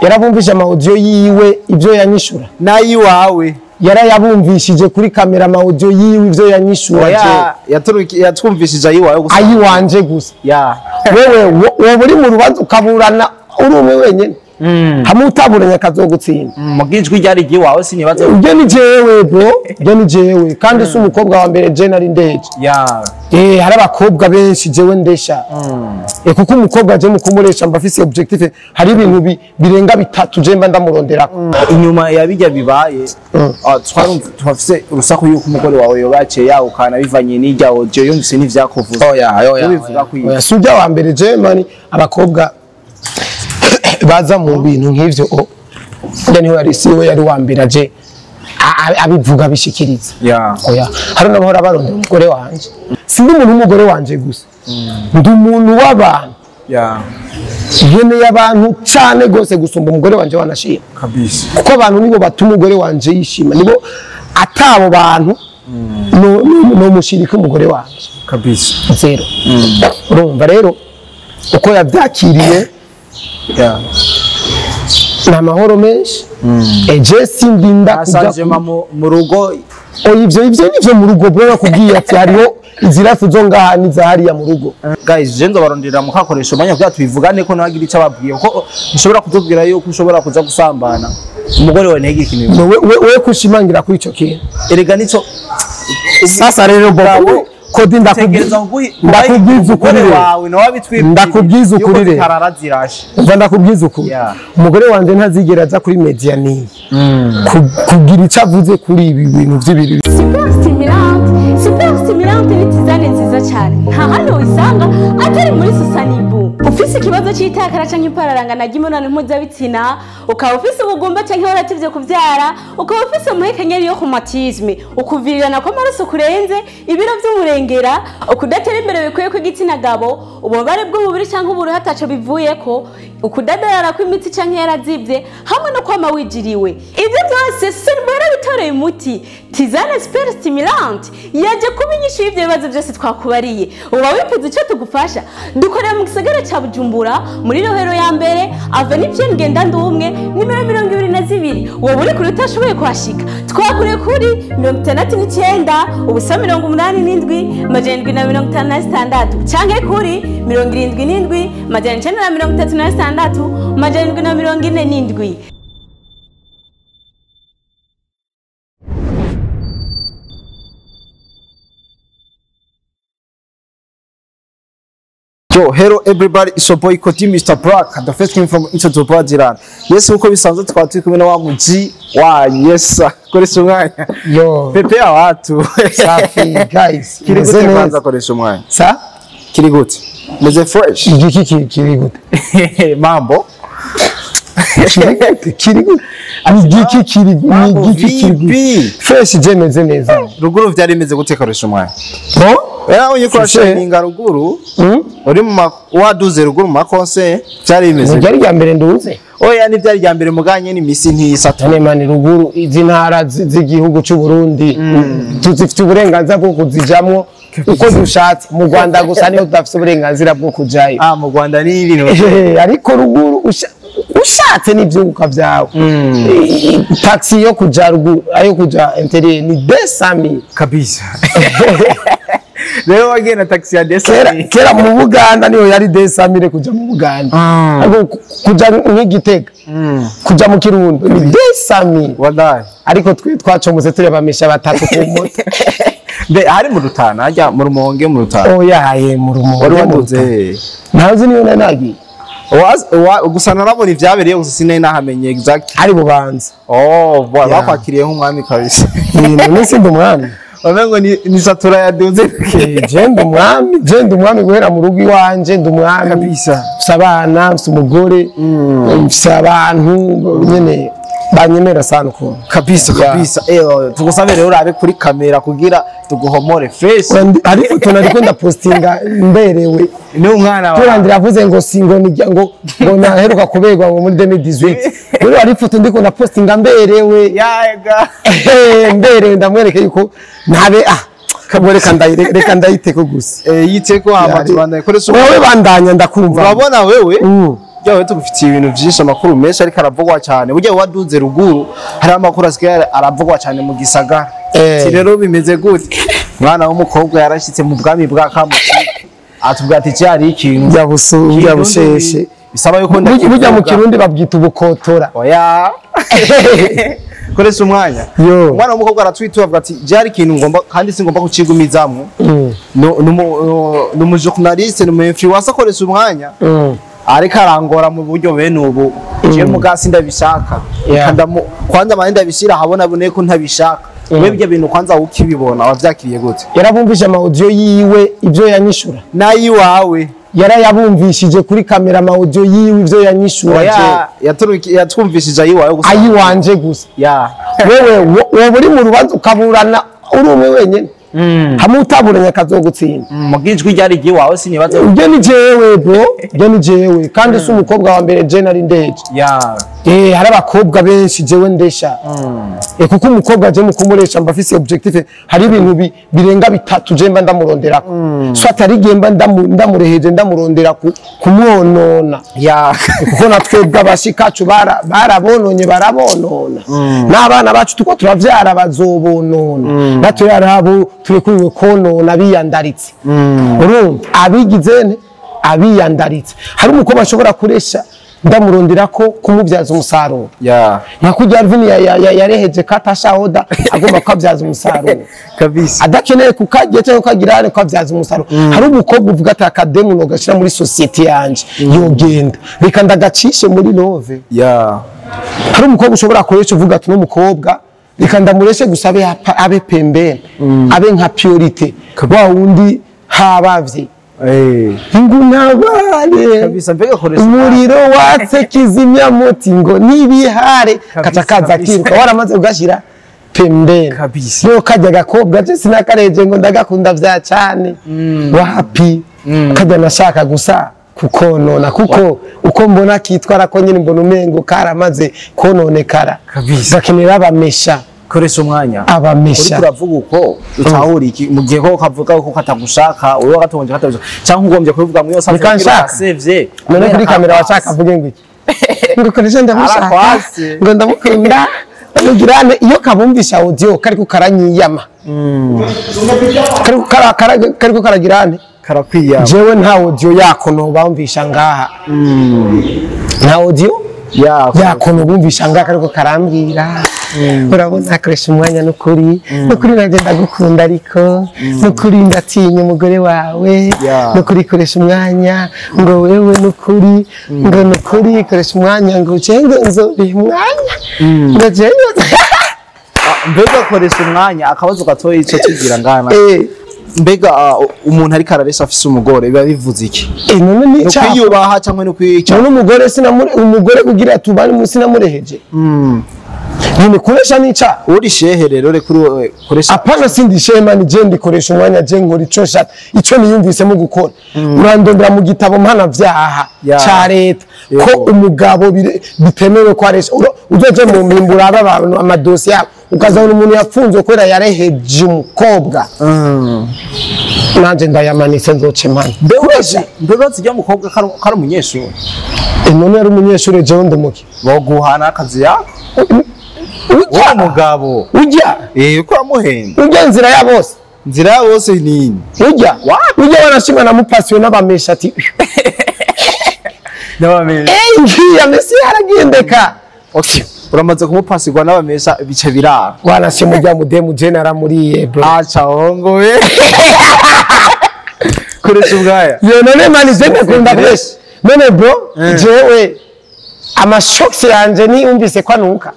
Yarabumvise ama audio yiwe ibyo yanyishura. Nayiwawe yarayabumvishije kuri kamera ama audio yiwe ibyo yanyishura. Oya, yatwumvishije ayiwawe gusa. Ayiwanje gusa. Ya. Wewe wowe uri mu rubanza ukaburana uri umwe wenyene. Hamwe utaburanye akazogutsinda. Mugijwi ryari giwawe sinibaza. Ibyo ni jewe bro, ibyo ni jewe kandi si umukobwa wa mbere je nari ndeje. Ya. Hari abakobwa benshi jewe ndesha. Kuko umukobwa je mukumuresha mba afise objectif, hari ibintu birenga bitatu je mba ndamuronderako. Inyuma ya bijya bibaye twafise urusaku yuko umugore wawe yobace yawukana bivanye n'ijya audio yumvise n'ivyakuvuze. Oya oya. Oya sujya wa mbere je mani abakobwa baza mu bintu nk'ivyo niho yari siwe yari wa mbere aje abivuga bishikiriza. Oya hari n'abahora barondera umugore wanje. Sindi umuntu w'umugore wanje gusa, ndi umuntu w'abantu. Nkeneye abantu cane gose gusumba umugore wanje wanashima kabisa, kuko abantu nibo batuma umugore wanje yishima, nibo atabo bantu no mushirika umugore wanje kabisa zero. Urumva rero uko yavyakiriye ni amahoro menshi. Eje sindinda kuja mu rugo. Ivyo nivyo mu rugo bro, nakubwiye ati hariho izirafu zo ngaha n'izahariya mu rugo. Guys, je nzobarondera mukakoresha umwanya kugira tubivugane ko nagira ico ababwiye, ko nshobora kutubwira yuko ushobora kuza gusambana umugore wawe ntege ikintu. Wewe kushimangira kuri ico kintu. Erega nico sasa rero bo kodi ndakubwiza ukuri wawe nawe bitwibwira. Ndakubwiza ukuri rero. Ndakubwiza ukuri. Umugore wanje ntazigera aza kuri media ni kugira ico avuze kuri ibi bintu vy'ibiri. Super stimulante, super stimulante ni tisane nziza cyane. Nta handi uyisanga atari muri Susanibu. Ufise ikibazo cy'itakara canke ipararangana ry'imibonano mpuzabitsina, ukaba ufise ubugumba canke warativye kuvyara, ukaba ufise umuhekenyeri yo rhumatisme, ukuvirirana kw'amaraso kurenze, ibiro vy'umurengera, ukudatera imbere bikwiye kw'igitsina gabo, ububabare bw'umubiri canke uburuhe ataco bivuyeko, ukudadayara kw'imitsi canke yarazivye, hamwe no kwama wijiriwe. Ivyo byose Susanibu yarabitoreye umuti. Tisane super stimulante yaje kuba inyishu y'ivyo bibazo byose twakubariye. Uba wifuza ico tugufasha, dukorera mu gisagara ca Bujumbura muri Rohero ya mbere, Avenue Pierre Ngendandumwe nimero 22. Wowe uri kure utashoboye kuhashika, twakure kuri 69 ubusa 87 756 canke kuri 77 936 747. Yo, hello everybody, it's your boy Kodi Mr. Black, the first king from Into Brazil. Yes, uko bisanzwe twaba turi kumwe na wa muji wa yes, koresha umwanya. Yo. Pepe watu. Safi guys. Kiri gute kwanza koresha umwanya? Sa? Kiri gute? Meze fresh. Igiki kiri gute? Mambo. Kiri gute? Igiki kiri igiki kiri. Fresh je meze neza. Ruguru vyari meze gute koresha umwanya? No? Era unye kurashininga ruguru. Uri mu waduze ruguru makose byari bimeze. Byari rya mbere nduze. Oya ni byari rya mbere muganye ni misi ntisatu. None mani ruguru izi ntara z'igihugu cy'u Burundi tuzifite uburenganzira bwo kuzijamwo uko dushatse. Mu Rwanda gusa niho tudafite uburenganzira bwo kujayo. Ah, mu Rwanda ni ibintu. Ariko ruguru ushatse n'ivyuka vyawe. Taxi yo kuja ruguru ayo kuja interior ni 200,000 kabisa. Rero wagenda taxi ya 200,000. Kera mu Buganda niyo yari 200,000 kuja mu Buganda. Ariko kuja nk'Igitega, kuja mu Kirundo ni 200,000. Wallahi. Ariko twe twacomotse turi abamesha batatu ku moto. Mbe hari mu Rutana ajya mu Rumonge mu Rutana. Oya ye mu Rumonge. Wari waduze. Ntazi niyo nari. Gusa narabona ivyabereye gusa sinari nahamenye exact. Ari bubanza. Oh, bakwakiriye nk'umwami kabisa. Ni sindi umwami. Wamengo ni satura ya duze. Je ndi umwami, je ndi umwami guhera mu rugo iwanje ndi umwami kabisa. Mfise abana, mfise umugore, mfise abantu nyene banyemera sana ukuntu. Kabisa kabisa. Tugusabe rero urabe kuri kamera kugira tuguhomore fresh. Hari foto nariko ndapostinga mberewe. Ni umwana wawe. Turandira avuze ngo singo nijya ngo naheruka kuberwa ngo muri 2018. Rero hari foto ndiko ndapostinga mberewe. Yaga. Mberewe ndamwereke yuko ntabe reka ndayiteko gusa. Yiteko hama tubandanye koresha. Wewe bandanya ndakumva. Urabona wewe? Yawe tugufitiye ibintu byinshi, amakuru menshi ariko aravugwa cyane. Burya waduze ruguru hari amakuru asigaye aravugwa cyane mu gisagara. Ati rero bimeze gute? Mwana w'umukobwa yarashyitse mu bwami bwa Kamusi, atubwira ati cyari ikintu Bya busheshe. Bisaba yuko Burya mu Kirundi babwita ubukotora. Oya. Koresha umwanya. Yo. Umwana w'umukobwa aratwitura avuga ati byari ikintu ngomba kandi singomba kucigumizamwo. No mu journaliste, no mu influencer, akoresha umwanya. Ariko arangora mu buryo bene ubu. Je mugasi ndabishaka. Kandamu kwanza manje ndabishira habona bone ko ntabishaka. Wewe ibyo bintu kwanza ukibibona wavyakiriye gute? Yarabumvise ama audio yiwe ibyo yanyishura. Nayi wawe yarayabumvishije kuri kamera ama audio yiwe ibyo yanyishura. Oya, yatwumvishije ayiwawe gusa. Ayiwanje gusa. Ya. Wewe wowe uri mu rubanza ukaburana uri umwe wenyene. Hamwe utaburanye akazogutsinda. Mugijwi ryari iwawe sinibaza. Ibyo ni jewe bro, ibyo ni jewe kandi si umukobwa wa mbere je nari ndeje. Ya. Hari abakobwa benshi jewe ndesha. Kuko umukobwa je mukumuresha mba afise objectif, hari ibintu birenga bitatu je mba ndamuronderako. So atari gihe mba ndamureheje ndamurondera kumwonona. Ya. Kuko natwebwe abashikacu barabononye barabonona. N'abana bacu tuko turavyara bazobonona. Natwe yarabo turekuriwe konona biyandaritse. Urumva abigize abiyandaritse. Hari umukobwa ashobora kuresha ndamurondera ko kumubyaza umusaruro. Ya. Nka Alvin yareheje katasha oda agomba kwabyaza umusaruro. Kabisa. Adakeneye kukagiye cyangwa kukagira ariko kwabyaza umusaruro. Hari umukobwa uvuga ati akademu no gashira muri society yanje yogenda. Reka ndagacishe muri love. Ya. Hari umukobwa ushobora kuresha uvuga ati no mukobwa reka ndamureshe gusa abe pembeni, abe nka priorité. Wa wundi habavye. Ingunabare kabisa mbega koresha umuriro watse kizimya moti ngo nibihare kaca kiruka waramaze ugashira pembeni kabisa. Yo kajya gakobwa je sinakareje ngo ndagakunda vya cyane. Wapi kajya nashaka gusa kukonona kuko uko mbona kitwara ko nyine mbona umengo karamaze kononekara kabisa. Gakenera abamesha. Koresha umwanya abamesha. Uriko uravuga uko utahura iki mu gihe ko kavuga ko katagushaka uwo gatonje katagushaka cyangwa ugombye kubivuga mu yose avuga none kuri kamera washaka avuge ngo iki ngo koresha ndamushaka ngo ndamukunda ndamugirane iyo kabumvisha audio kariko karanyiyama kariko karagirane karakwiyama. Jewe nta audio yako no bamvisha ngaha nta audio yako no bumvisha ngaha kariko karambwira. Urabona akoresha umwanya n'ukuri n'ukuri nanjye ndagukunda ariko n'ukuri ndatinya umugore wawe n'ukuri koresha umwanya ngo wewe n'ukuri ngo n'ukuri koresha umwanya ngo cenge nzobiha umwanya ngo cenge. Mbega koresha umwanya akabazo gatoyi ico tugira ngana. Mbega umuntu ariko araresha afise umugore biba bivuze iki? None ni kwiyubaha cyangwa no kwica? None umugore sinamure umugore kugira tubane musi namureheje. None koresha nica uri shehe rero rekuru koresha. Apana sindi shema ni je ndikoresha umwanya je nkora ico shaka ico niyumvisemo gukora. Urandondera mu gitabo mpana vyaha ca leta ko umugabo bitemewe ko aresha uzoje mu mpimbura abantu amadosiye yabo ukazabona umuntu yafunzwe kubera yareheje umukobwa. Nanje ndayamanitse nzoce mana. Mbega zijya mukobwa kari umunyeshuri. None yari umunyeshuri jewe ndumuke. Boguhana akazi yako. Ujya mugabo ujya uko amuhenda ujya nzira ya bose nzira ya bose ni ujya ujya wanashima na mupasiyo n'abamesha ati n'abamesha ngiya mesi yaragendeka. Okay, uramaze kumupasigwa n'abamesha bice birara wanashima ujya mudemu je naramuriye bro. Acha hongowe koresha ubwaya. Yo none mani je ndakunda fresh none bro jewe amashokse yanje ni umvise kwanuka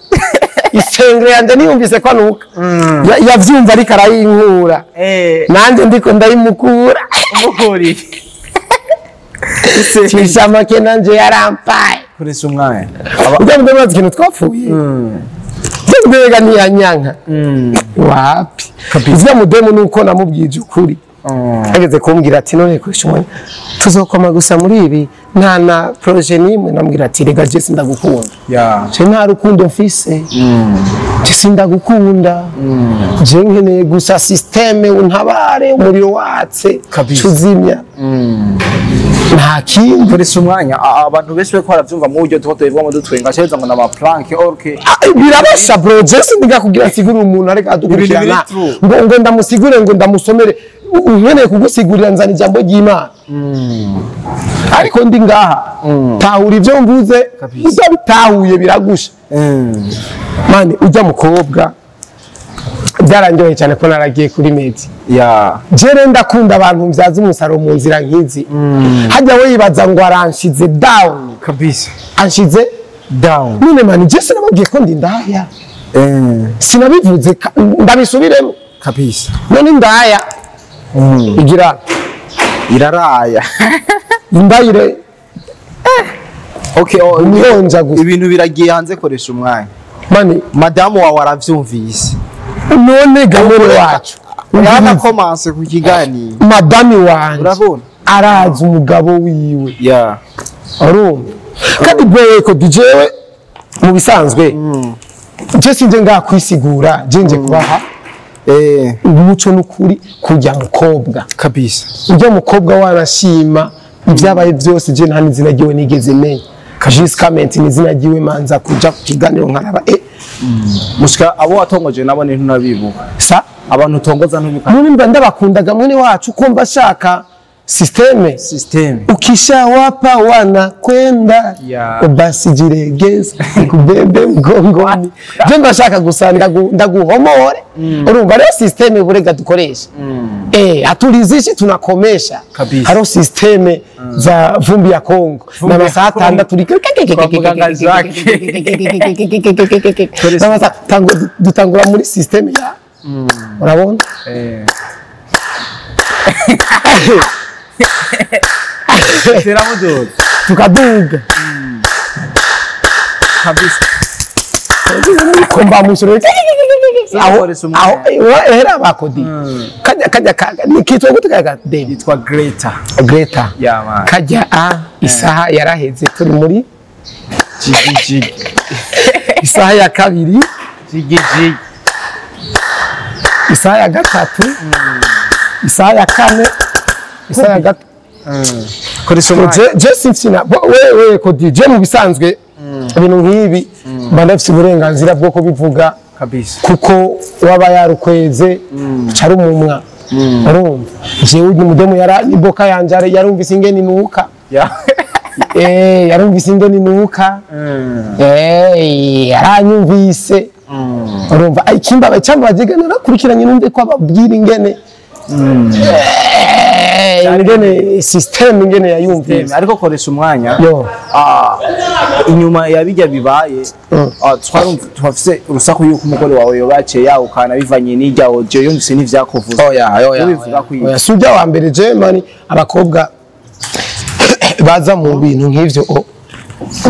isengre yanje niyumvise kwanuka yavyumva ariko arayinkura nanje ndiko ndayimukura umukuri cishamake nanje yarampaye. Koresha umwanya ujya mudabaza ikintu twapfuye mbega ntiyanyanka wapi. Ujya mudemu nuko namubwije ukuri ageze kumbwira ati none koresha umwanya tuzokoma gusa muri ibi nta na projet nimwe. Namubwira ati rega je sindagukunda je nta rukundo mfise je sindagukunda je nkeneye gusa systeme untabare umuriro watse tuzimya. Nta kindi. Koresha umwanya, abantu benshi bariko baravyumva mu buryo tuko tubivugamo dutwenga, ceza ngo nama prank orke. Birabasha bro, je sindiga kugira nsigure umuntu ariko adukurikirana Ibintu biri ngo ndamusigure, ngo ndamusomere. Nkeneye kugusigurira nzana ijambo ry'Imana, ariko ndi ngaha tahura ibyo mvuze, utabitahuye biragusha. Mani ujya mukobwa byarangiye cyane ko naragiye kuri medi. Jere ndakunda abantu mbyaza umusaruro mu nzira nk'izi. Hajya we yibaza ngo aranshize down. Kabisa. Anshize down. None mani je sinababwiye ko ndi ndaya? Sinabivuze, ndabisubiremo. Kabisa. None ndaya igira iraraya. Indayire. Okay, umwonja gusa. Ibintu biragiye hanze, koresha umwanya. Mani madamu wawe aravyumvise. None gamere wacu yana commence ku kiganiro. Madami wanje urabona arazi umugabo wiwe. Urumva kandi bwewe ko dijewe mu bisanzwe je sinje ngakwisigura, je nje kubaha umuco n'ukuri kujya mukobwa. Kabisa. Ujya mukobwa wanashima ibyabaye byose, je nta n'izina ryiwe nigeze menya. Jusqu'à maintenant izina ryiwe manza kuja ku kiganiro nkaraba Mushika abo watongoje nabo ni ntunabibuka. Sa abantu utongoza ntubibuka. Muri mba ndabakundaga mwene wacu ko mba shaka systeme. Systeme. Ukishawapa wana kwenda basi jiregeze kubebe mgongoni. Je ndashaka gusa ndaguhomore. Urumva rero systeme burega dukoresha. Atulizishi tunakomesha. Haro systeme za vumbi ya Kongo. Na masaha atandatu dutangura muri systeme ya. Urabona? Tukaduga. Kabisa. Komba musoro. Aho era bakodi. Kajya nikitwa gute kaga dem. Yitwa Greta. Greta. Yeah man. Kajya isaha yaraheze turi muri jigi. Isaha ya kabiri jigi. Isaha ya gatatu. Isaha ya kane. Isaha ya gatatu. Je sintsina wewe ko DJ mu bisanzwe ibintu nk'ibi mba ndafise uburenganzira bwo kubivuga kabisa, kuko waba yarukweze cari umumwa. Urumva jewe umudemu yara iboka yanje yarumvise ingene inuka. Yarumvise ingene inuka. Yaranyumvise. Urumva ikimba cyambabaje narakurikiranye numve ko ababwira ingene ingene system ingene yayumvise. Ariko koresha umwanya inyuma ya bijya bibaye twafise urusaku yuko umugore wawe yobace yawukana bivanye n'ijya audio yumvise n'ivyakuvuze. Oya sujya wa mbere je mani abakobwa baza mu bintu nk'ivyo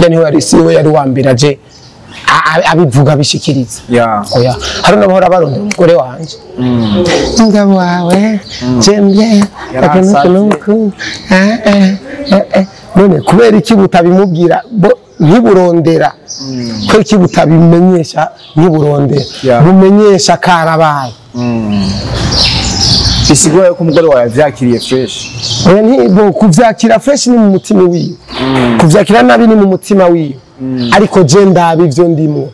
niho yari siwe yari wa mbere aje abivuga bishikiriza. Oya hari n'abahora barondera umugore wanje. Umugabo wawe jembe akantu. None kubera iki butabimubwira ntiburondera? Kubera iki butabimenyesha ntiburondera? Bumenyesha karabaye. Bisigura yuko umugore wawe yavyakiriye fresh. Oya ntibo kuvyakira fresh ni mu mutima wiwe. Kuvyakira nabi ni mu mutima wiwe. Ariko je ndabi ivyo ndimo.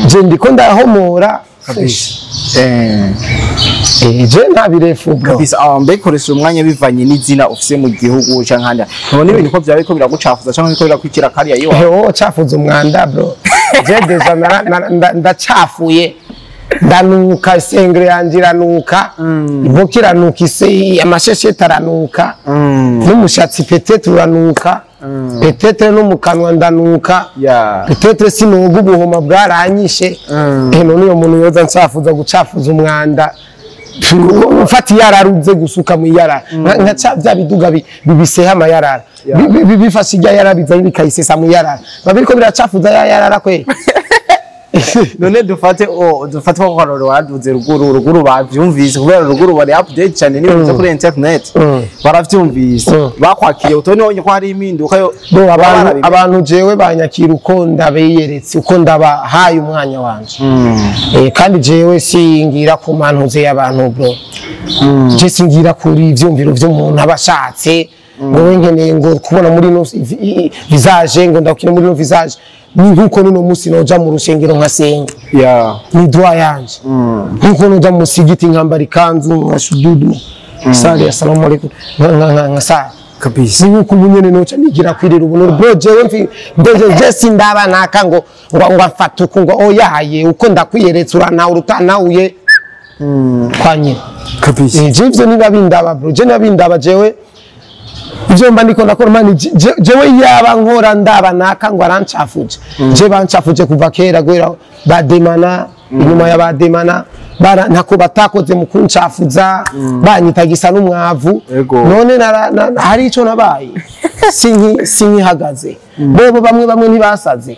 Je ndiko ndahomora fresh. Je ntabirefu bro. Kabisa. Mbekoresha umwanya bivanye n'izina ufise mu gihugu canke handi. Ntubona ibintu ko vyawe ko biragucafuza canke ko birakwikira kariya yiwa. Eho cafuza umwanda bro. Je deja ndacafuye. Ndanuka isengere yanje iranuka. Iboka iranuka, ise amashesheti aranuka. N'umushatsi peut-être uranuka. Peut-être no mu kanwa ndanuka. Peut-être sinoga ubuhoma bwaranyishe. None uyo muntu yoza ncafuza gucafuza umwanda. Ufata iyarara gusuka mu iyarara. Nka bya biduga bibiseha amayarara. Bifashe irya yarara biza bikayisesa mu yarara. Babiriko biracafuza ya yarara kwe. None dufate ko karoro waduze ruguru bavyumvise kubera ruguru bari update cyane n'ibintu kuri internet baravyumvise bakwakiriye utone wonye ko hari impinduka yo abantu jewe banyakira uko ndabeyeretse uko ndabahaye umwanya wanje. Kandi jewe singira ku mantuze y'abantu bro. Je singira kuri ivyumviro vy'umuntu abashatse. Ngo we nkeneye ngo kubona muri no visage, ngo ndakina muri no visage. Ni nkuko nuno musi noja mu rusengero nkasenga, ni droit yanje. Nkuko noja mu musigiti nkambara ikanzu, nkashududu, sali, assalamu alaikum, nka Kabisa. Ni nkuko ubu nyene noca nigira kwirira ubu, bro. Jewe mfi mbeje, je sindaba naka ngo afate uku, ngo oyaye uko ndakwiyeretse, uranawe urutanawuye kwa nyina. Kabisa. Je ivyo niba bindaba, bro, je niba bindaba jewe ivyo mba ndiko ndakora, man, jewe yaba nkora ndaba naka ngo arancafuje, je bancafuje kuva kera, guhera bademana, inyuma ya bademana bara ntako batakoze mu kuncafuza, banyita gisa n'umwavu. Ego. None hari ico nabaye, sinkihagaze. Bobo bamwe bamwe ntibasaze.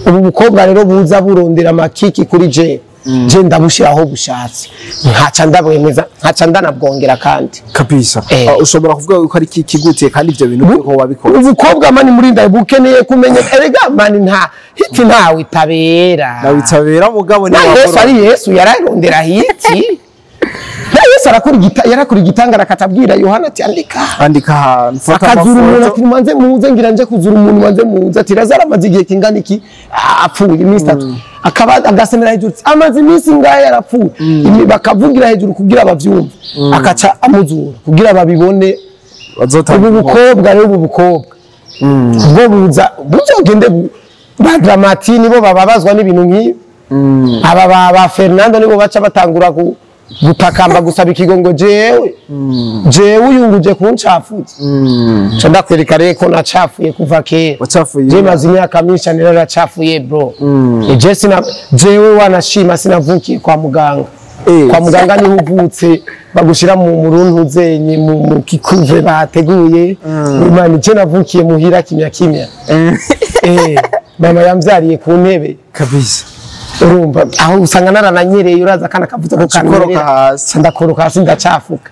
Ubu bukobwa rero buza burondera amakiki kuri je, je ndabushiraho bushatse, nkaca ndabwemeza, nkaca ndanabwongera kandi. Kabisa. Eh. Ah, ushobora kuvuga yuko ari kigutiye kandi ivyo bintu ko wabikora? Ubukobwa, man, muri bukeneye kumenya. Erega, man, nta hit ntawe itabera. Nawitabera, mugabo ni Na Yesu, ari Yesu yararondera hit. Na Yesu arakora yarakora igitangara, akatabwira Yohana ati: "Andika." Andika ahantu, fata Akazura umuntu, amafoto. ati: "Manze muze, ngira nje kuzura umuntu, manze muze." Ati: "Lazaro amaze igihe kingana iki apfuye?" Iminsi 3. Akaba agasemera hejuru ati: "Amaze iminsi ngahe yarapfuye?" Bakavugira hejuru kugira bavyumve, akaca amuzura kugira babibone. Bazotanga. Ubu bukobwa rero, ubu bukobwa bwo buza buzogende ba Dramati nibo bababazwa n'ibintu nk'ibi. Aba ba Fernando nibo baca batangura gutakamba, gusaba ikigongo: "Jewe uyunguje kuncafuza." Nca ndakwereka rero ko nacafuye kuva kera. Wacafuye. Je maze imyaka myinshi cyane naracafuye, bro. Je sina, jewe wanashima sinavukiye kwa muganga. Kwa muganga niho uvutse bagushira mu muruntu zenye mu kikuve bateguye. Imana, je navukiye muhira kimya kimya. Mama yamvyariye ku ntebe. Kabisa. Urumva aho usanga narananyereye, uraza akana kavuze ko Ukoroka kanyerera. hasi. Ndakoroka hasi, ndacafuka.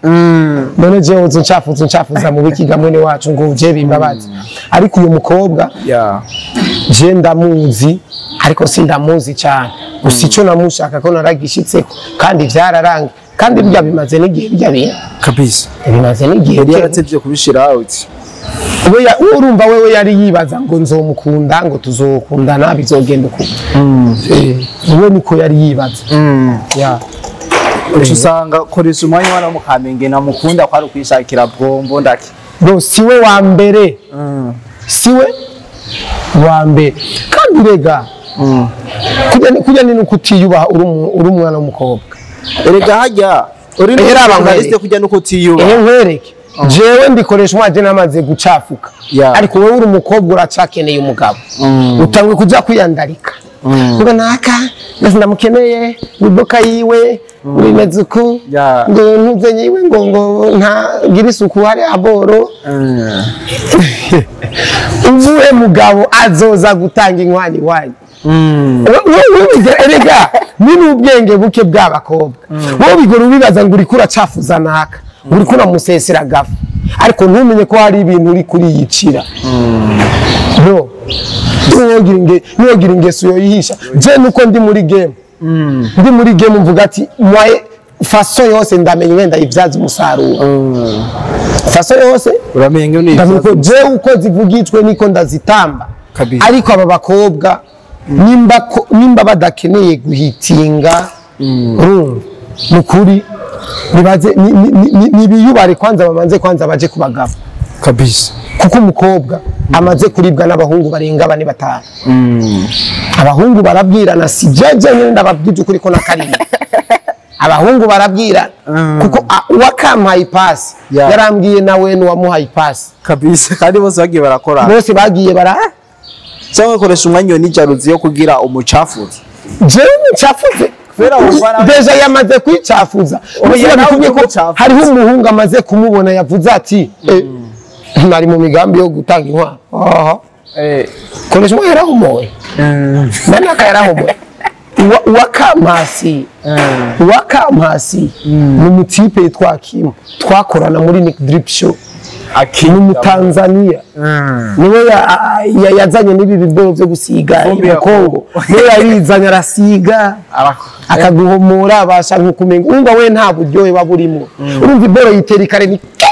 None jewe uzo ncafuza, uncafuza mu bikiga mwene wacu ngo uje bimbabazi? Ariko uyu mukobwa, je ndamuzi, ariko sindamuzi cyane. Gusa icyo namushaka ko naragishitseko, kandi vyararangiye, kandi burya bimaze n'igihe, bijya bintu Kabisa. bimaze n'igihe. Yari yaratevye kubishira out. Urumva wewe yari yibaza ngo nzomukunda, ngo tuzokundana, bizogenda uko. We niko yari yibaza ya. Uca usanga koresha umwanya wana mu Kamenge namukunda ko ari ukwishakira bwombo ndaki. Bro, siwe wa mbere, siwe wa mbere. Kandi rega kujya ni ukutiyubaha uri umwana w'umukobwa. Erega hajya uri Ehera journaliste kujya nuko utiyubaha. Ehe, nkwereke, jewe mbikoresha umwaje namaze gucafuka. Ariko wowe uri umukobwa, uracakeneye umugabo, utangwe kuja kwiyandarika ngo naka ndetse ndamukeneye, imodoka yiwe ngo imeze uku, ngo ntuze yiwe ngo ntagira isuku, hari aboro. Ubuhe mugabo azoza gutanga inkwani iwanyu? Erega ni n'ubwenge buke bw'abakobwa. Wowe bigora ubibaza ngo uriko uracafuza naka, ngo uriko uramusesera gafu, ariko ntumenye ko hari ibintu uri kuriyicira, bro. Niwogira ingeso yoyihisha. Je nuko ndi muri game, ndi muri game, mvuga ati mwaye façon yose ndamenye wenda ibyaza umusaruro, façon yose. Uramenye ngo ni Ndamenye ko jewe uko zivugitswe niko ndazitamba. Kabisa. Ariko aba bakobwa nimba badakeneye guhitinga, urumva, ni ukuri nibaze nibiyubare kwanza, bamanze kwanza baje ku bagabo. Kabisa. Kuko umukobwa amaze kuribwa n'abahungu barenga bane, batanu, abahungu barabwirana. Si jeje nyine, ndababwije ukuri ko na karindwi abahungu barabwirana, kuko uwakampaye ipasi yarambwiye nawe n'uwamuhaye ipasi. Kabisa, kandi bose bagiye barakora. Bose bagiye bara Cyangwa koresha umwanya iyo n'ijaruzi yo kugira umucafuzi. Jewe mucafuze? Kubera wumva Déjà yamaze kwicafuza. Oya, Gusa nawe bikubwiye ko umucafuza. hariho umuhungu amaze kumubona yavuze ati: "Nari mu migambi yo gutanga inkwano." Aha. Koresha umwe yarahomoye, nanaka yarahomoye. Uwakampasi, uwakampasi ni umutipe yitwa Kim, twakorana muri Nick Drip Show, ni Umutanzania, niwe yazanye n'ibi biboro byo gusiga Vumbi ya mu Kongo, niwe yabizanye, arasiga akaguhomora, abasha nkukumenga. Urumva we nta buryohe buba burimo. Urumva iboro yitera ikare ni ke.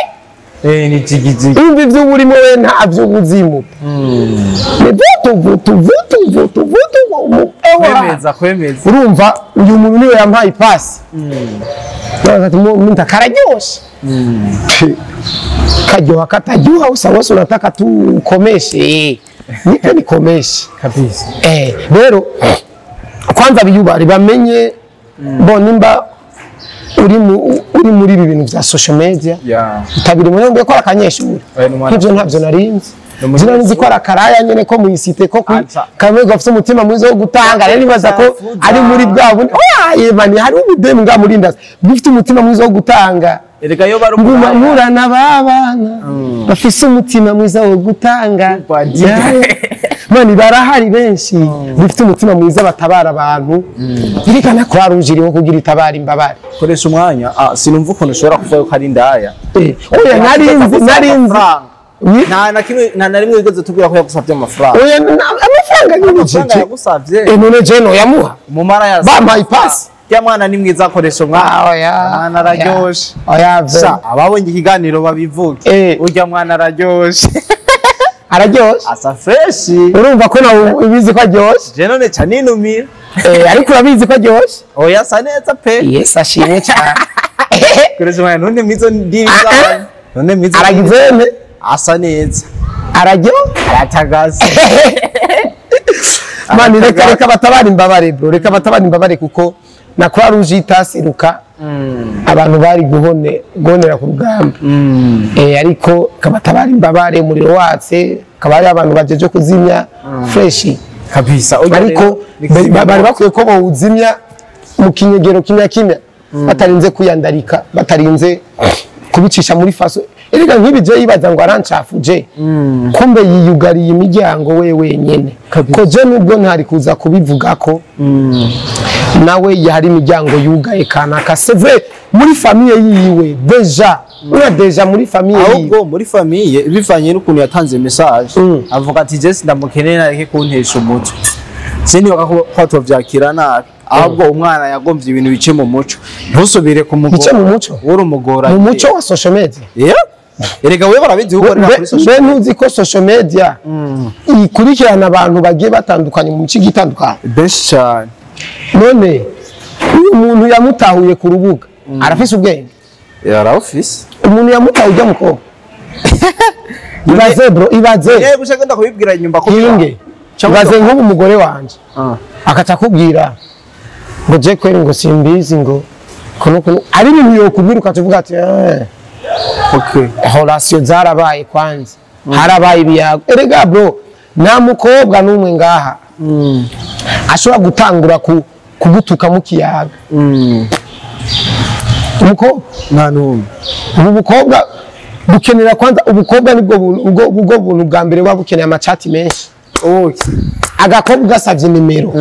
Ni jigijigi. Umva ivyo urimo we ntabyo ubuzimu. Ni vutu vutu vutu vutu vutu Kwemeza kwemeza. Urumva uyu muntu niwe yampaye ipasi. Ati munda kararyoshe. Karyoha kataryoha usa wose unataka tu ukomeshe. Nipe nikomeshe. Kabisa. Rero kwanza biyubari bamenye bo nimba uri muri ibi bintu vya social media. Utabiri muri ngo ko akanyeshuri. Ivyo ntavyo narinzi. Nzi ko arakaraya nyene ko muyisite ko kamwe gafite umutima mwiza wo gutanga rero nibaza ko ari muri bwa bundi. Oya yemani hari ubudemu nga muri ndasi bufite umutima mwiza wo gutanga. Erega yo bari nguma murana babana bafise umutima mwiza wo gutanga. Mani barahari benshi bifite umutima mwiza batabara abantu. Birikana ko arujiriho kugira itabara imbabare. Koresha umwanya sinumva ukuntu ushobora kuvuga ko ari indaya. Oya narinzi nta na kimwe nta na rimwe wigeze tubwira ko yagusavye amafaranga. Oya amafaranga ni jeje yagusavye. None je no yamuha. Mumara ya bampaye ipasi. Ya mwana ni mwiza akoresha umwana. Oya mwana araryoshe. Oya ababonye ikiganiro babivuge. Urya mwana araryoshe. Araryoshe. Asa fresh. Urumva ko nawe ubizi ko aryoshe. Je none ca ninumira. Ariko urabizi ko aryoshe. Oya asa neza pe. Yes ashimwe cyane. Koresha umwana none mwizo ndiri zawe. None mwizo. Aragizene. Asa neza. Araryo? Aratagaza. Mani reka batabara imbabare bro, reka batabara imbabare kuko na Croix Rouge itasiruka abantu bari guhonera ku rugamba. Ariko kabatabara imbabare umuriro watse, kabari abantu bajeje kuzimya fresh kabisa. Ariko bari bakwiye ko bawuzimya mu kinyegero kimya kimya batarinze kuyandarika, batarinze kubicisha muri faso. Erega nk'ibi je yibaza ngo arancafuje. Kumbe yiyugariye imiryango we wenyene. Ko je nubwo ntari kuza kubivuga ko nawe yari imiryango yugaye kanaka. C'est vrai muri famille yiwe déjà ura déjà muri famille yiwe. Ahubwo muri famille bivanye n'ukuntu yatanze message avuga ati je sindamukeneye nareke kuntesha umutwe. Sinibuka ko tovyakira nabi. Ahubwo umwana yagomvye ibintu bice mu muco. Ntusubire kumugora. Bice mu muco. Urumugora. Mu muco wa social media. Erega wewe barabizi ukorera kuri social media. Ntuzi ko social media ikurikirana abantu bagiye batandukanye mu mico igitandukanye. Benshi cyane. None uyu muntu yamutahuye ku rubuga arafise ubwenge. Yarafise. Umuntu yamutahuye ujya mukobwa. Ibaze bro, ibaze. Yego ushaka ndakubibwira inyumba ko. Inge. Ibaze nk'ubu umugore wanje. Akaca kubwira ngo je kweri ngo simbizi ngo kuno kuno ari ibintu yokubwira ukavuga ati okay relation zarabaye kwanza harabaye ibiyago. Erega bro nta mukobwa n'umwe ngaha ashobora gutangura kugutuka mu kiyaga. Umukobwa nta n'umwe. Ubu bukobwa bukenera kwanza ubukobwa nibwo ubwo buntu bwa mbere buba bukeneye amacati menshi. Okay. Agakobwa gasavye nimero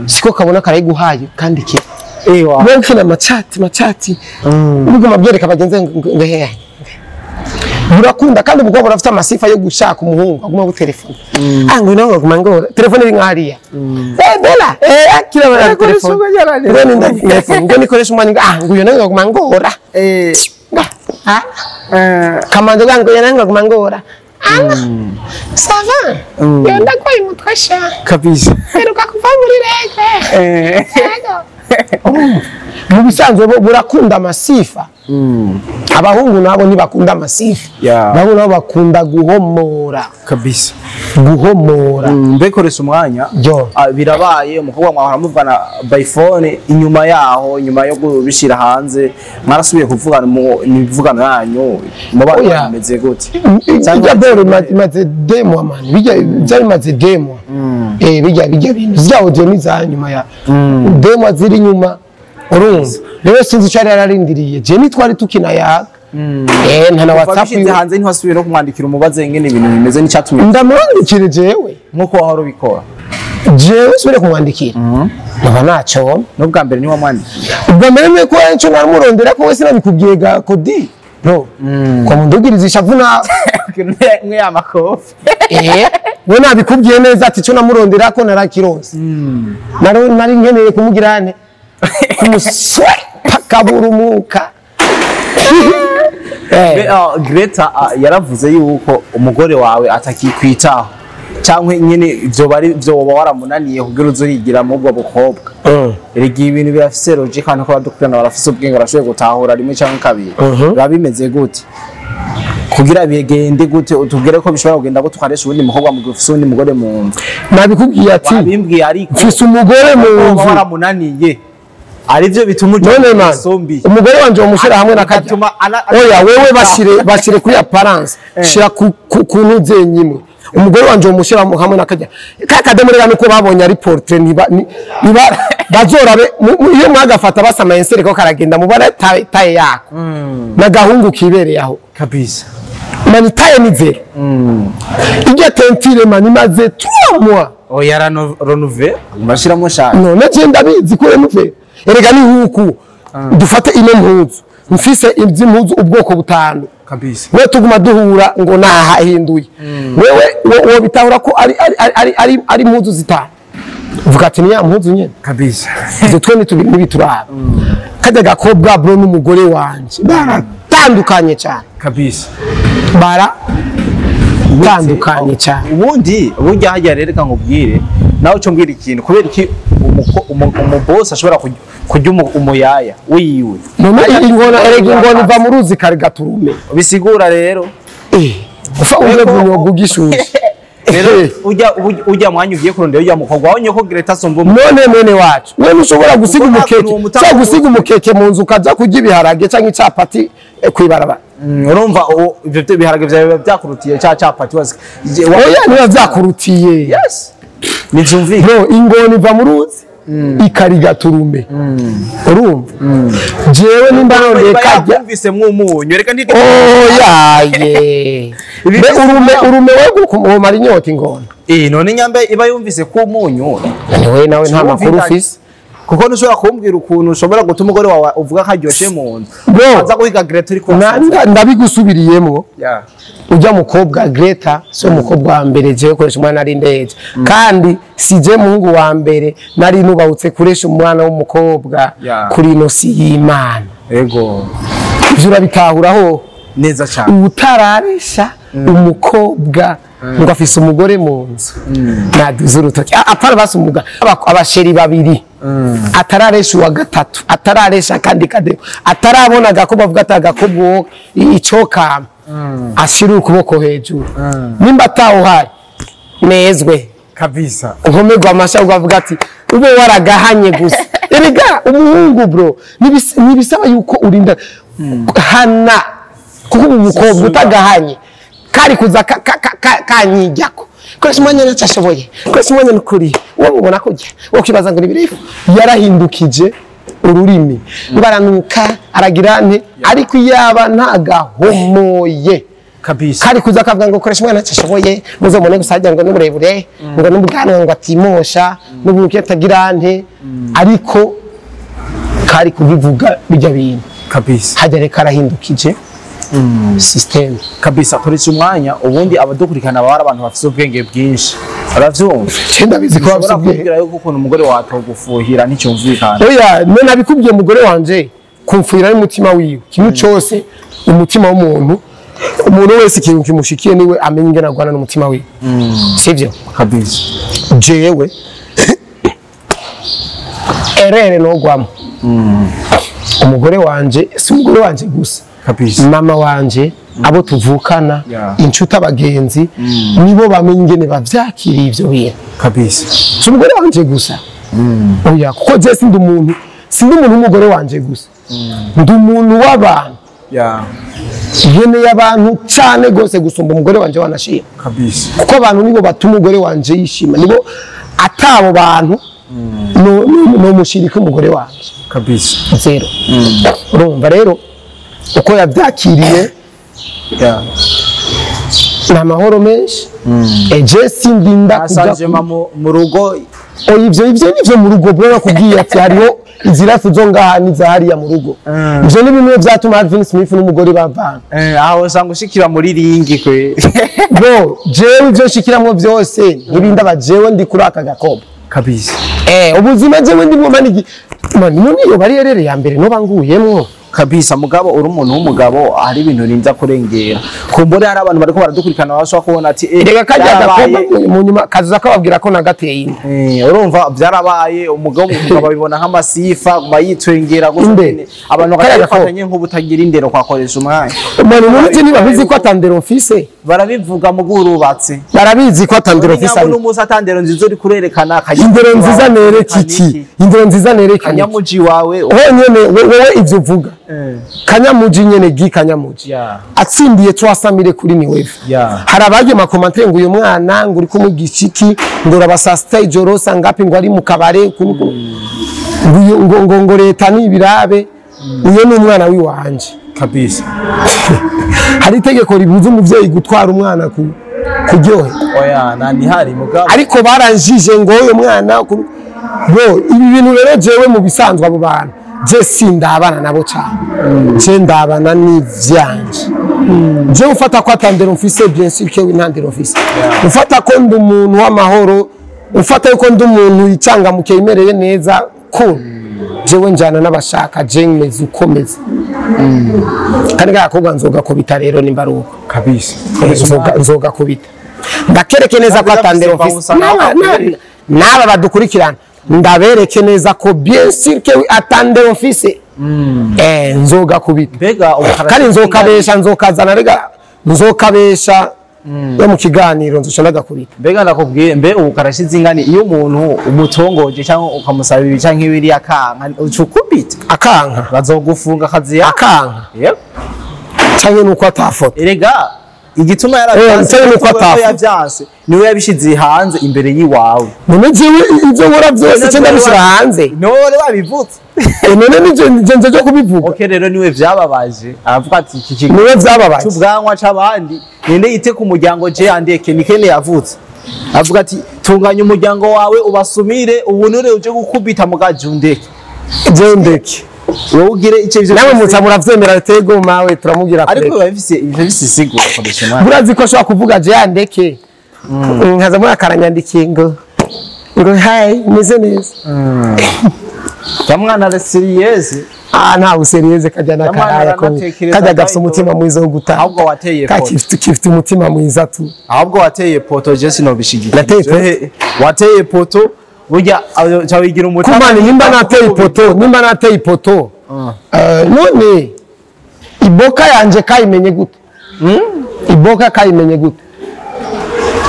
siko kabona karayiguhaye kandi ke ewa mwe amacati ubwo mabyereka bagenze ngo hehe burakunda kandi ubwo burafite amasifa yo gushaka umuhungu aguma ku telefone ngo nawe aguma ngo telefone iri nkariya bela akira bara telefone ngo nikoresha umwanya ngo uyo nawe aguma ngora kamanje ngo yo nawe aguma ngora Ça va. Yenda kwa imutwasha. Kabisa. Heruka kuva muri rege. Mu bisanzwe bo burakunda amasifa. Abahungu nabo ntibakunda amasifa. Abahungu nabo bakunda guhomora. Kabisa. Guhomora. Mbekoresha umwanya. Birabaye umukobwa mwahora muvugana by phone inyuma yaho inyuma yo kubishira hanze mwarasubiye kuvugana mu mivugano yanyu mubana meze gute? Bijya bero maze demo man. Bijya byari maze demo. Bijya bintu zya audio ni za nyuma ya demo ziri nyuma. Urumva rero sinzi icyo yari yararindiriye je nitwari tukina yaga nta na WhatsApp yo hanze ntwasubira no kumwandikira umubaze ngene ibintu bimeze n'icyatumye ndamwandikire jewe nkuko wahora ubikora jewe subire kumwandikira naba naco n'ubwa mbere ni wamwandikiye ubwa mbere mwe ko enco naramurondera ko wese nabikubwiye ga kodi bro ko mundugiriza ishavu na mwe ya makofi we nabikubwiye neza ati cyo namurondera ko narakironse nari nkeneye kumugirane kumuswe pakaburumuka Greta yaravuze yuko umugore wawe atakikwitaho cyangwa nyine ivyo bari byo woba waramunaniye kugira uzurigira mu bwo bukobwa. Erega ibintu birafise logic, kandi ko badukurana barafise ubwenge, barashoboye gutahura rimwe cyangwa kabiri. Biba bimeze gute kugira bigende gute? Utubwire ko bishobora kugenda gute ukaresha uwundi mukobwa mu gihe ufise uwundi mugore mu nzu. Nabikubwiye ati wabimbwiye, ariko mfise umugore mu woba nzu waramunaniye arivyo bituma uja none mu man ngeso mbi. Umugore wanje womushyira hamwe na kajya Bigatuma oya wewe bashire kuri apparence, shira ku ntuze nyimwe. Umugore wanje womushyira hamwe na kajya kakademo rero nuko babonye ari portrait niba bazorabe iyo mwagafata basama ensere ko karagenda mubona taille yako n'agahungu kibereye aho. Kabisa. Man, taille ni zéro. Irya teinture, man, imaze 3 mois. Oya, renouvelé mashiramo shaka. None je ndabizi ko renouvelé. Erega ni nkuku dufate ino mpuzu, mfise iby'impuzu ubwoko butanu. Kabisa. We tuguma duhura ngo nahahinduye, wewe wo bitahura ko ari impuzu zitanu, uvuga ati ni ya mpuzu nyene. Kabisa. Ivyo twe ntibituraba. Kajya gakobwa, bro, n'umugore wanje baratandukanye cyane. Kabisa. Baratandukanye cyane. Ubundi burya hajya rero, reka nkubwire nawe uco mbwira ikintu: kubera iki umubosi ashobora kurya umuyaya wiwe? None ingona, erega ingona iva mu ruzi kare gaturume. Bisigura rero Ufa umwe bunyobwa ugishushe. Rero ujya mwanya ugiye kurondera ujya mukobwa wabonye ko Greta asumba None mwene wacu, wewe ntushobora gusiga Kuko nta umukeke kuntu uwo mutaka cyangwa gusiga umukeke mu nzu ukaja kurya ibiharage cyangwa icapati kwibarabara. Urumva ivyo byo biharage vyawe biba byakurutiye cya capati wose. Oya, niba vyakurutiye. Yes, nivyumvikana. Bro, ingona iva mu ruzi ikarigaturume. Urumva jewe nimba nondeye kajya yakumvise mwumunyu, reka ndi oyaye. Mbe urume we kumara inyota ingona. None nyambe iba yumvise ko umunyu Wewe nawe nta makuru ufise. Kuko ntushobora kumbwira ukuntu ushobora gutuma umugore wawe uvuga ko aryoshye mu nzu Bro. aza guhiga Greta uri Ndabigusubiriyemwo. Yeah. Ujya mukobwa Greta si umukobwa wa mbere jewe koresha umwana ari ndeje, kandi si je muhungu wa mbere nari nubahutse kuresha umwana w'umukobwa kuri ino si y'Imana. Ego. Ivyo urabitahuraho Neza cyane. Utararesha umukobwa ngo afise umugore mu nzu naduze urutoki. Apana basi umuga abasheri babiri, atararesha uwa gatatu, atararesha akandi kadeo, atarabona agakobo avuga ati agakobo icokama, ashira ukuboko hejuru. Nimba atawuhari nezwe. Kabisa. Nkomerwa amashyi avuga ati ube waragahanye gusa. Erega umuhungu, bro, ntibisaba yuko urinda hana, kuko ubu mukobwa utagahanye kari kuza kanyijyako koresha umwanya ntacyo ashoboye, koresha umwanya nukuri uwo mubona kujya uwo kwibaza ngo ni birifu yarahindukije ururimi ngo aranuka aragira nte, ariko iyaba ntagahomoye Kabisa. kari kuza akavuga ngo koresha umwana ntacyo ashoboye, muzomubone gusa harya ngo n'uburebure, ngo n'ubwanwa, ngo atimosha n'ubuke atagira nte, ariko kari kubivuga bijya bintu. Kabisa. Hajya reka arahindukije system. Kabisa. Koresha umwanya, ubundi abadukurikirana baba ari abantu bafite ubwenge bwinshi, uravyumva? Cyenda bizi ko bafise Ushobora ubwenge. kubwira yuko ukuntu umugore wawe atogufuhira nticyumvikana. Oya, none nabikubwiye, umugore wanje kumfuhira n'umutima wiwe, kimwe cyose umutima w'umuntu, umuntu wese ikintu kimushikiye niwe amenya ingene agwana n'umutima wiwe, sivyo? Kabisa. Jewe erere nogwamo umugore wanje, si umugore wanje gusa, Kabisa. mama wanje, abo tuvukana, inshuti, abagenzi, nibo bamenya ingene bavyakiriye ivyo bintu. Kabisa. Si umugore wanje gusa, oya, kuko je sindi umuntu, sindi umuntu w'umugore wanje gusa, ndi umuntu w'abantu. Nkeneye abantu cane gose gusumba umugore wanje wanashima. Kabisa. Kuko abantu nibo batuma umugore wanje yishima, nibo atabo bantu no mushirika umugore wanje. Kabisa. Zero. Urumva rero uko yabyakiriye ni amahoro menshi. Eje sindinda kuja Asanje mu rugo. Oya, ivyo nivyo mu rugo, bro. Nakubwiye ati hariho izirafu zo ngaha n'iza hariya mu rugo. Ivyo ni bimwe vyatuma Alvin Smith n'umugore bavana. Aho usanga ushikira muri ringi kwe. Bro, jewe ivyo nshikiramwo vyose ntibindaba, jewe ndi kuri aka gakobo. Kabisa. Ubuzima jewe ndimwo, man, man, none iyo bari erere ya mbere noba nguyemwo. Kabisa, mugabo uri umuntu w'umugabo, hari ibintu rinza kurengera. Kumbure hari abantu bariko baradukurikirana bashobora kubona ati Rega kajya byarabaye. gakobwa mu nyuma kazuza kababwira ko nagateye inda. Urumva byarabaye, umugabo abibona nk'amasifa, guma yitwengera gusa Inde. nyene. Abantu Kariya bakabifatanya nk'ubutagira indero kwakoresha umwanya. Umuntu nzi niba bizi ko atandero mfise. Barabivuga mu gurubatse. Barabizi ko atandero mfise. Nyabona umunsi atandero nziza uri kurerekana Indero nziza nereka iki? Indero nziza nerekana iki? Kanyamuji wawe. Honyene wewe ivyo uvuga, Kanyamuji nyene gi Kanyamuji atsindiye 300 kuri New Wave. Hari abagiye ma commentaire ngo uyu mwana ngo uri kumwigisha iki, ngo uraba saa sita ijoro sangapi, ngo ari mu kabare ngo ngo leta nibirabe, uyo ni umwana w'iwanje. Kabisa. Hari itegeko ribuza umuvyeyi gutwara umwana ku kuryohe? Oya, nta nihari mugabo. Ariko baranjije ngo uyu mwana bo ibi bintu rero jewe mu bisanzwe abo bantu je sindabana nabo cyane, je ndabana n'ivyanje. Je ufata ko atandero mfise, bien sûr que intandero mfise. Ufata ko ndi umuntu w'amahoro, ufata yuko ndi umuntu yicangamuke, yimereye neza, cool. Jewe njana n'abashaka, je meze uko meze. Kandi gakobwa nzogakubita rero nimba ari uko. Kabisa. Nzoga kubita ndakereke neza ko atandero mfise. N'aba badukurikirana ndabereke neza ko bien sûr que atandero mfise, nzoga kubita. Mbega Kandi nzokabesha, nzokazana, rega nzokabesha no mu kiganiro nzoca ndagakubita. Mbega ndakubwiye, mbe ubu karashize ingani, iyo umuntu umutongoje cyangwa ukamusaba ibi canke biriya akanka, uca ukubita? Akanka. Bazogufunga akazi ya. Akanka. Yep. Canke nuko atafota. Erega igituma yaravyanse, Nsaba nuko igituma atafa. yavyanse niwe yabishize hanze imbere y'iwawe. None jewe ivyo nkora vyose ce ndabishira hanze? None wabivutse. None nije nje nje kubivuga. Okay, rero niwe vyababaje, aravuga ati iki kintu Niwe vyababaje. c'ubwanwa c'abandi, ninde yite ku muryango, je andeke nikene yavutse. Avuga ati tunganya umuryango wawe ubasumire ubunure uje gukubita mugaje undeke. Je ndeke. Wowe ugire icyo ivyo Namwe byose. muca muravyemera, tego mawe turamubwira Ariko kureka. biba bifise ibyo bifise isiguro koresha umwanya. Murazi ko ashobora kuvuga je yandeke, nkaza muri akaranyandikiye ngo hi, meze neza. Ya mwana ara sérieuse. Ah, nta u sérieuse kajya n'akaraya ko Aranatekereza kajya gafite kandi umutima mwiza wo gutanga. Ahubwo wateye poto. Kifite umutima mwiza tu. Ahubwo wateye poto, je sinobishigikiye. Nateye poto? Wateye poto burya cawigira umutima. Kumani nimba nateye ipoto, nimba nateye ipoto, none iboka yanje kayimenye gute? Iboka kayimenye gute?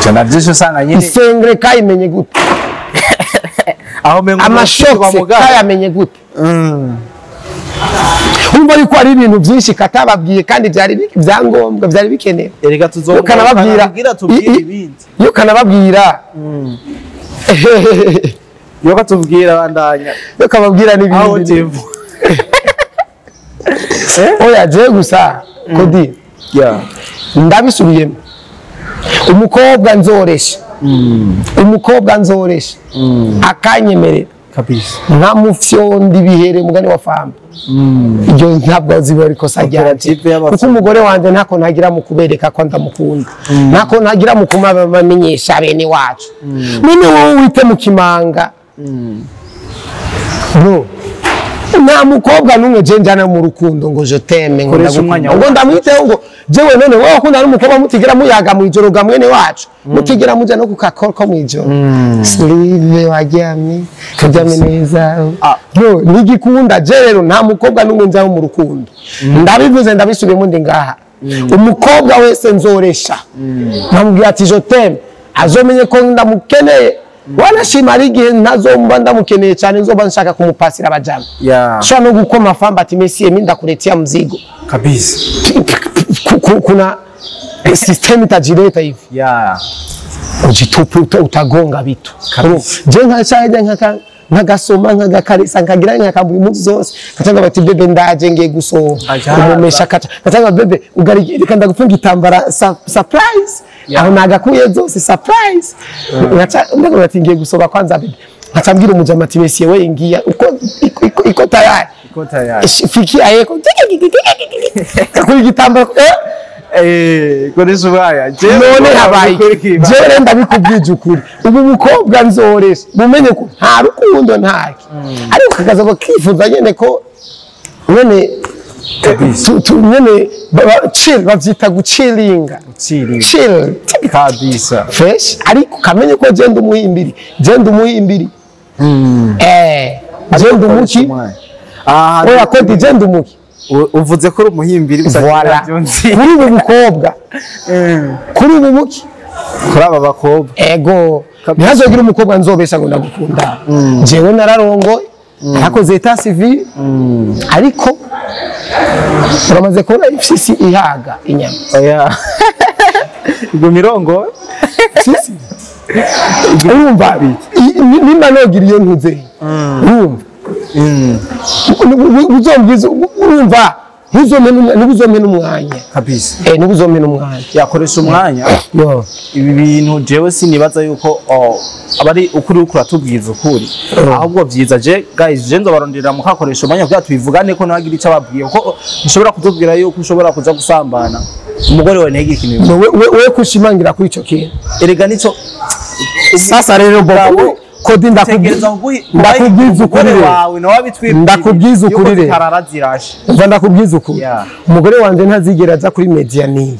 Cyo navyisho usanga nyine. Isengre kayimenye gute? Aho mengo Amashokse kayamenye gute? Urumva yuko hari ibintu byinshi katababwiye kandi byari ibyangombwa, byari bikenewe. Erega Iyo kanababwira tuzomukanabwira tubwire ibindi. Iyo kanababwira. Iyo katubwira bandanya. Iyo kababwira Aho n'ibindi. tevu. Oya, je gusa kodi ndabisubiyemo, umukobwa nzoresha, umukobwa nzoresha akanyemerera Kabisa. Nkamufyonda ibihere mugani wa famba, iryo ntabwo ziba ari ikosa ryanjye. Koperative y'abafana. Kuko umugore wanjye ntako ntagira mu kubereka ko ndamukunda, ntako ntagira mu kumabamenyesha bene wacu. None wowe wite mu kimanga, bro, nta mukobwa n'umwe je njyana mu rukundo ngo je t'aime, ngo Koresha ndagukunda, umwanya ngo wawe. ndamwiteho, ngo jewe none wowe ukunda n'umukobwa mutigera muyaga mw'ijoro ga mwene wacu, mutigera muja no kukakoko mw'ijoro, slive waryamye, turyame neza. Ah. Bro, ntigikunda. Je rero nta mukobwa n'umwe njyaho mu rukundo, ndabivuze ndabisubiyemo, ndi ngaha, umukobwa wese nzoresha nkamubwira ati je t'aime, azomenye ko ndamukeneye. Wanashima ari igihe ntazomba ndamukeneye cyane, nzoba nshaka kumupasira abajama, shobora no gukoma famba ati monsieur, mimi ndakuletea mzigo. Kabisa. Kuna system itajileta hivi, ujitupe utagonga vitu. Je nkacaja nkagasoma, nkagakarisa, nkagira nkakambura impuzu zose, nkatanga bati bébé, ndaje ngiye gusoma. Ajaza. Umumesha kaca nkatanga bébé ugariki, reka ndagufunga igitambara surprise. Aho nagakuye zose surprise, nkaca ndavuga ati ngiye gusoma kwanza bébé, nkaca mbwira umujama ati monsieur, we ingia uko iko tayari. Iko tayari. Fikia yeko kuri igitambara. Koresha umwanya. None habaye jewe rero ndabikubwije ukuri, ubu mukobwa nzoresha mumenye ko nta rukundo ntaki, ariko kakaza ko kifuza nyene ko none Nyene chill, bavyita guchillinga. Chilling. Chill. Kabisa. Fresh, ariko kamenye ko je ndi umuhimbiri, je ndi umuhimbiri, je ndi umuki. Ah. Oya, ko je ndi umuki. Uvuze ko uri umuhimbiri gusa. Voilà. Ntabyo nzi. Kuri ubu bukobwa, kuri ubu buki. Kuri aba bakobwa. Ego, ntihazogira umukobwa nzobesha ngo ndagukunda. Jewe nararongoye, narakoze état civil, ariko uramaze kubona ifyisi ihaga inyama? Oya, ubwo mirongo. Ifyisi, urumva, nimba nogira iyo ntuze, urumva, uzombwiza, urumva, ntuzompe n'umwanya. Kabisa. Ntuzompe n'umwanya. Yakoresha umwanya. Yo. Ibi bintu jewe sinibaza yuko aba ari ukuri uriko uratubwiza ukuri, ahubwo vyiza je guys, je nzobarondera mukakoresha umwanya kugira tubivugane, ko nawe agira ico ababwiye, kuko nshobora kutubwira yuko ushobora kuja gusambana umugore wawe ntihagire ikintu bimuha. We kushimangira kuri ico kintu. Erega nico. Sasa rero Bobo Kodi, tegereza ndakubwiza ukuri umugore rero. Wawe nawe abitwibwirire. Ndakubwiza ukuri yuko rero. zitarara zirashe. Umva, ndakubwiza ukuri. Umugore wanje ntazigera aza kuri media niyi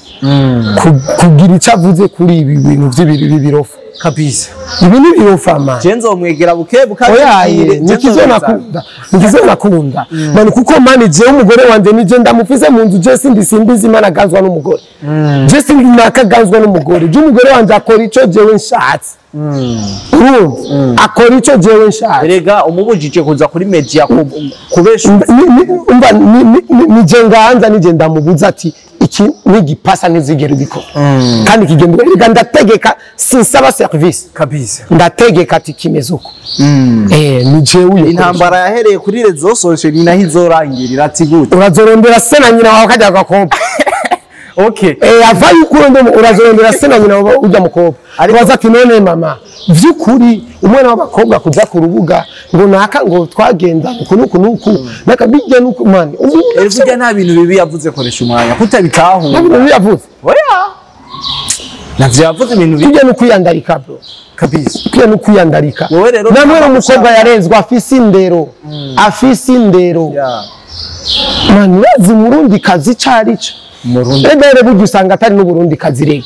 kugira icyo avuze kuri ibi bintu by'ibirofa. Kabisa. Ibi ni ibirofa, man. Je nzomwegera buke buke. Oyaye, nikizo nakunda, nikizo nakunda, man, kuko man, jewe umugore wanje nije ndamufise mu nzu. Je sindi simbizi imana aganzwa n'umugore, je sindi nakaganzwa n'umugore. Je umugore wanje akora ico jewe nshatse, urumva, akora ico jewe nshatse. Erega umubujije kuza kuri media kubesha. Umva, nije nganza, nije ndamubuza ati iki nigipasa ntizigera ubikora, kandi kigenda. Erega ndategeka, sinsaba service. Kabisa. Ndategeka ati kimeze uko, ni jewe uyo. Intambara yahereye kuri réseaux sociaux ni naho izorangirira, ati gute? Urazorondera se na nyina wawe kajya gakobwa. Okay. Ava yuko urondera, urazorondera se na nyina wawe ujya mukobwa, uraza ati none mama, vy'ukuri umwana w'abakobwa kuja ku rubuga ngo naka ngo twagenda uku nuku nuku naka bijya nuku, man, Erega burya nta bintu bibi yavuze, koresha umwanya kutabitahura. Ntabwo yavuze. Oya, navyo yavuze ibintu bibi. Tujya no kwiyandarika, bro. Kabisa. Tujya no kwiyandarika. Wowe rero namwe umukobwa yarezwe afise indero, afise indero. Man, urazi murundi kazi carico? Murundi. Rero burya usanga atari n'uburundi kazi, rega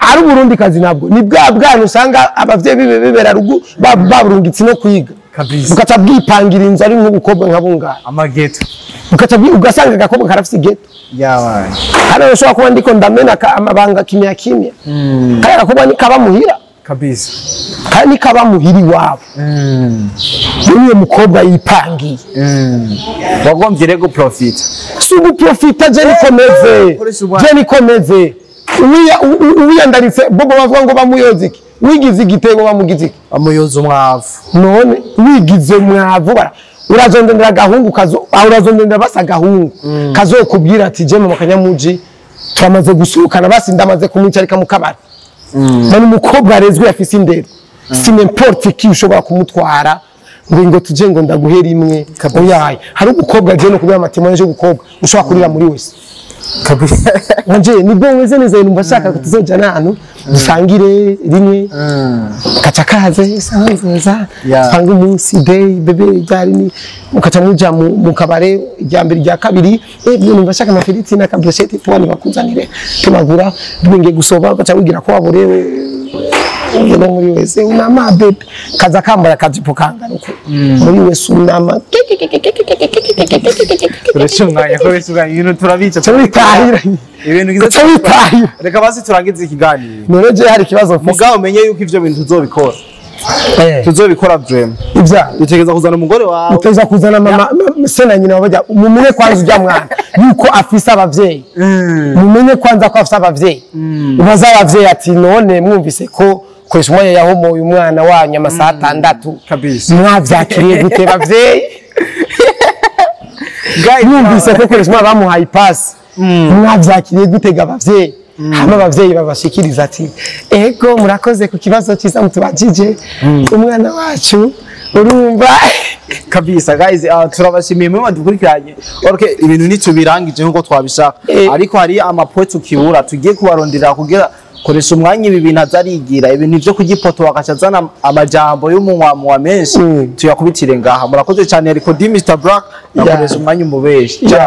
ari uburundi kazi ntabwo ni bwa bwana usanga abavyeyi bibe bibera rugu baburungitse no kwiga. Kabisa. Bugaca bwipangira inzu ari nk'ubukobwa nka bungahe. Amageto. Bugaca ugasanga agakobwa karafise igeto. Yabaye. Hano ushobora kuba ndiko ndamena amabanga kimya kimya, kariya gakobwa nikaba muhira. Kabisa. Kandi nikaba muhira iwabo, n'uwo mukobwa yipangiye. Wagombye rero profit. Si uguprofita, je nikomeze. Koresha ubwanwa. Je nikomeze. Uwiyandaritse bobo bavuga ngo bamuyoze iki, wigize igitego bamugize iki? Amuyoza umwavu. None wigize mwavu urazondendera agahungu kazo ah, urazondendera basi agahungu kazokubwira ati je mama kanyamuji turamaze gusohokana, basi ndamaze kumwicarika mu kabari. None umukobwa arezwe afise indero, si n'importe qui ushobora kumutwara ngo tuje ngo ndaguhera imwe. Oyaye, hari umukobwa je no kubera amatémoignage y'umukobwa ushobora kurira muri wese. Kabisa. Nje nibwo meze neza, numva nshaka ko tuzojana ahantu dusangire rimwe, kaca kaze sawa nziza. Panga umunsi day bébé ryari ni ukaca muja mu kabare irya mbere, irya kabiri, numva nshaka amafiriti na kabrochette, tuwani bakuzanire tunagura ngiye gusoba, ugaca wigira ko waborewe, ugenda muri wese unama bébé, kaza kambara akajipo kangana uko muri wese unama. Koresha umwanya, koresha umwanya, ibintu turabica. Ca witahira. Ibintu ngize. Ca witahira. Reka basi turangize ikiganiro. None je hari ikibazo mfise. Mugabo umenye yuko ivyo bintu tuzobikora. Tuzobikora vraiment. Ibya Utegereza kuzana umugore wawe. Uteza kuzana mama se na nyina bajya mumenye kwanza ujya mwana yuko afise abavyeyi, mumenye kwanza ko afise abavyeyi, ubaza abavyeyi ati none mwumvise ko koresha umwanya yahomoye umwana wanyu amasaha 6, Kabisa. mwavyakiriye gute bavyeyi? Guys, Mwumvise ko koresha umwana bamuhaye ipasi, mwavyakiriye gute ga abavyeyi? Hama abavyeyi babashikiriza ati ego murakoze ku kibazo cyiza mutubajije, umwana wacu urumva. Kabisa guys, turabashimiye mwe badukurikiranye. Okay, ibintu ntitubirangije nkuko twabishaka, ariko hari amapoint tukibura tugiye kubarondera kugira koresha umwanya ibi bintu azarigira ibintu vyo kugipoto bakaca azana amajambo y'umunwa menshi. Tuyakubitire ngaha. Murakoze cyane, ariko di Mr Black nakoresha umwanya umubeshi.